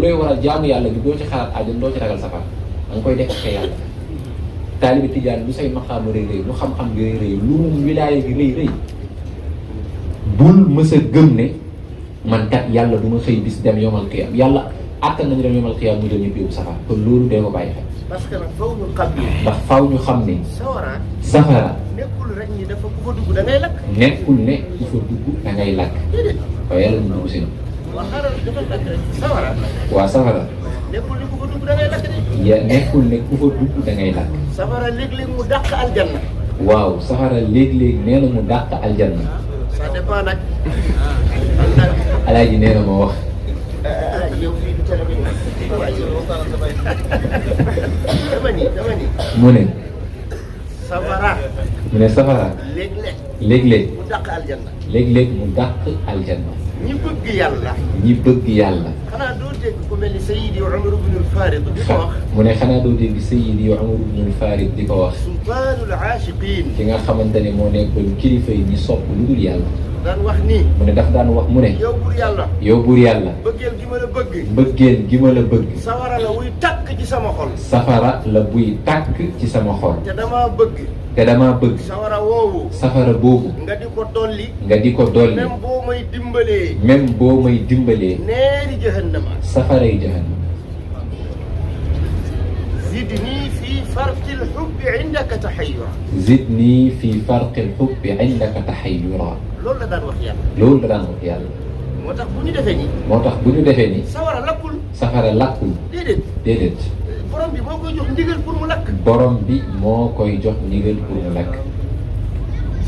looy waral jaamu yàlla gi doo ci xalaat àjjana doo ci ragal safara da nga koy def ak yàlla. taalibe tijaan lu say maqaama rëy rëy lu xam-xam gi rëy rëy lu mu wilaaya gi rëy rëy bul mës a gëm ne man kat yàlla du ma xëy bis dem yomal qiyaam yàlla àttan nañu dem yomal qiyaam mu dem ñëpp yóbbu safara kon loolu dee ko bàyyi xel. parce que nag faw ñu xam ni. ndax faw ñu xam ne. safara nekkul rek ni dafa ku fa dugg da ngay lakk. nekkul ne ku fa dugg da ngay lakk. déedéet. waaye yàlla mu dugg si na. waaw xaaral dafa lakk rek sawara. waa safara. nekkul ni ku fa dugg da ngay lakk de. ya nekkul ne ku fa dugg da ngay lakk. safara léeg-léeg mu dàq aljanna. waaw safara léeg-léeg nee na mu dàq aljanna. ça dépend nag. alaaji nee na ma wax. yow fii du télé bi waaye yow dama ni. mu ne. safara. mu ne safara. léeg-léeg. léeg-léeg. mu dàq aljanna. léeg-léeg mu dàq aljanna. ñi bëgg yàlla. ñi bëgg yàlla. xanaa doo dégg ku mel ni Sayyidi Umar ibn al-Farid di ko wax. mu ne xanaa doo dégg Sayyidi Umar ibn al-Farid di ko wax. sultaanul aashiqiin. ki nga xamante ne moo nekkoon kilifa yi ñi sopp lu dul yàlla. daan wax nii. mu ne daf daan wax mu ne. yow buur yàlla. yow buur yàlla. bëggeel gi ma la bëgg. mbëggeel gi ma la bëgg. sawara la wuy tàkk ci sama xol. safara la buy tàkk ci sama xol. te damaa bëgg. te damaa bëgg. sawara woowu. safara boobu. nga di ko dolli. nga di ko dolli. même boo may dimbalee. même boo may dimbalee. neeri jahannama. safaray jahannama. zidni fi farqil hubbi indaka tahayyura. zidni fi farqil hubbi indaka tahayyura. loolu la daan wax yàlla. loolu la daan wax yàlla. moo tax bu ñu defee nii. moo tax bu ñu defee nii. sawara lakkul. safara lakkul. déedéet. déedéet. borom bi moo koy jox ndigal pour mu lakk. borom bi moo koy jox ndigal pour mu lakk.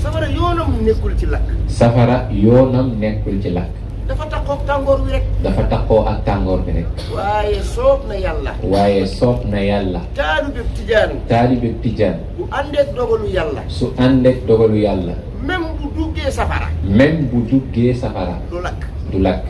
safara yoonam nekkul ci lakk. safara yoonam nekkul ci lakk. dafa takkoo ak tàngoor wi rek. dafa takkoo ak tàngoor bi rek. waaye soob na yàlla. waaye soob na yàlla. taalibe tijaan. taalibe tijaan. bu àndeek dogalu yàlla. su àndeek dogalu yàlla. même bu duggee safara. même bu duggee safara. du lakk. du lakk.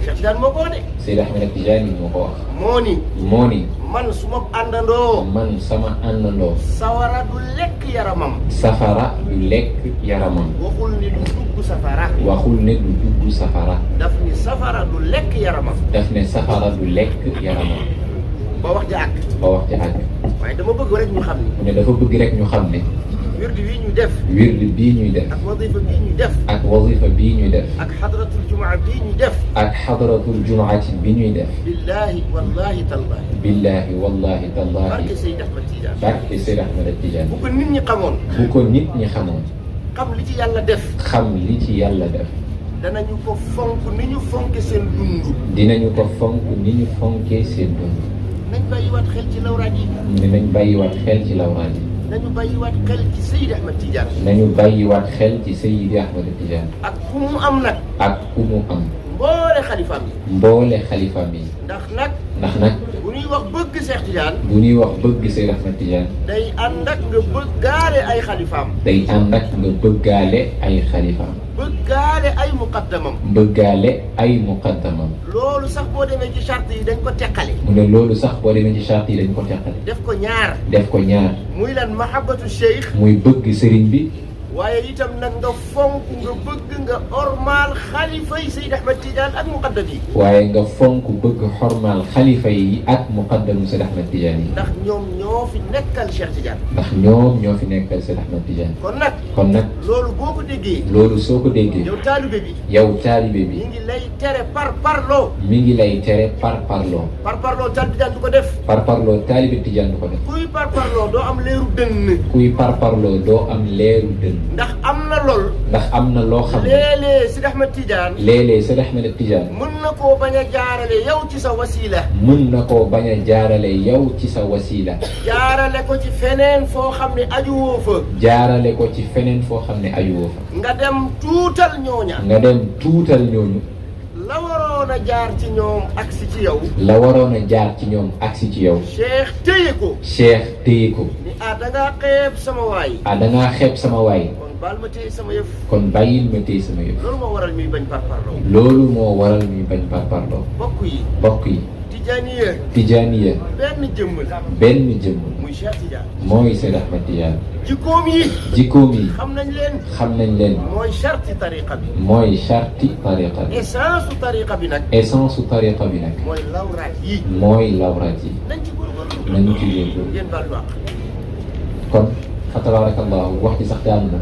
Cheikh Tidiane moo ko wax de. Seydi Ahmed Tidiane moo ko wax. moo ni. moo ni. man su ma àndandoo. man sama àndandoo. sawara du lekk yaramam. safara du lekk yaramam. waxul ni du dugg safara. waxul ne du dugg safara. daf ni safara du lekk yaramam. daf ne safara du lekk yaramam. ba wax ja àgg. ba wax ci àgg. waaye dama bëgg rek ñu xam ni. mu ne dafa bëgg rek ñu xam ne. wirdi bii ñu def. wirdi bii ñuy def. ak wadifa bii ñu def. ak wadifa bii ñuy def. ak xadratul jumaa bii ñu def. ak xadratul jumaati bi ñuy def. billahi wallahi tallahi. billahi wallahi tallahi. barke Seydi Ahmed Tidiane. barke Seydi Ahmed Tidiane. bu ko nit ñi xamoon. bu ko nit ñi xamoon. xam li ci yàlla def. xam li ci yàlla def. danañu ko fonk ni ñu fonke seen dund. dinañu ko fonk ni ñu fonkee seen dund. nañ bàyyiwaat xel ci lawraat yi. dinañ bàyyiwaat xel ci lawraan yi. nañu bàyyiwaat xel ci Seydi Ahmed Tidiane. nañu bàyyiwaat xel ci Seydi Ahmed Tidiane. ak ku mu am nag. ak ku mu am. mboole xalifaam yi. mboole xalifaam yi. ndax nag. ndax nag. bu ñuy wax bëgg Cheikh Tidiane. bu ñuy wax bëgg Seydi Ahmed Tidiane. day ànd ak nga bëggaale ay xalifaam. day ànd ak nga bëggaale ay xalifaam. bëggaale ay muqaddamam. bëggaale ay muqaddamam. loolu sax boo demee ci charte yi dañ ko teqale. mu ne loolu sax boo demee ci charte yi dañ ko teqale. def ko ñaar. def ko ñaar. muy lan mahabbatu cheikh. muy bëgg sëriñ bi. waaye itam nag nga fonk nga bëgg nga ormaal xalifa yi Seydi Ahmed Tidiane ak muqaddam yi. waaye nga fonk bëgg xormaal xalifa yi ak muqaddamu Seydi Ahmed Tidiane yi. ndax ñoom ñoo fi nekkal Cheikh Tidiane. ndax ñoom ñoo fi nekkal Seydi Ahmed Tidiane. kon nag. loolu boo ko déggee. loolu soo ko déggee. yow taalibe bi. yow taalibe bi. mi ngi lay tere par parloo. mi ngi lay tere par parloo. par parloo taalibe Tidiane du ko def. par parloo taalibe Tidiane du ko def. kuy par parloo doo am leeru dënn. kuy par parloo doo am leeru dënn. ndax am na lool. ndax am na loo xam ne. léeg-léeg Seydi Ahmed Tidiane. léeg-léeg Seydi Ahmed Tidiane. mën na koo bañ a jaarale yow ci sa wasila. mën na koo bañ a jaarale yow ci sa wasila. jaarale ko ci feneen foo xam ne ajuwoo fa. jaarale ko ci feneen foo xam ne ajuwoo fa. nga dem tuutal ñooña. nga dem tuutal ñooñu. la waroon a jaar ci ñoom agsi ci yow. la waroon a jaar ci ñoom agsi ci yow. Cheikh téye ko. Cheikh téye ko. ni da ngaa xeeb sama waay. da ngaa xeeb sama waay. kon baal ma téye sama yëf. kon bàyyil ma téye sama yëf. loolu moo waral ñuy bañ par parloo. loolu moo waral ñuy bañ par parloo. bokk yi. bokk yi. Tijaaniya. Tijaaniya. benn jëmm la. benn jëmm. muy Cheikh Tidiane. mooy Seydi Ahmed Tidiane. jikkoom yi jikkoom yi xam nañ leen xam nañ leen mooy charti tariqa bi mooy charti tariqa bi essence su tariqa bi nag essence su tariqa bi nag mooy lawraat yi mooy lawraat yi nañ ci góorgóorlu nañu ci góorgóorlu ngeen baal baax kon fa tabarakallahu wax ci sax daanu na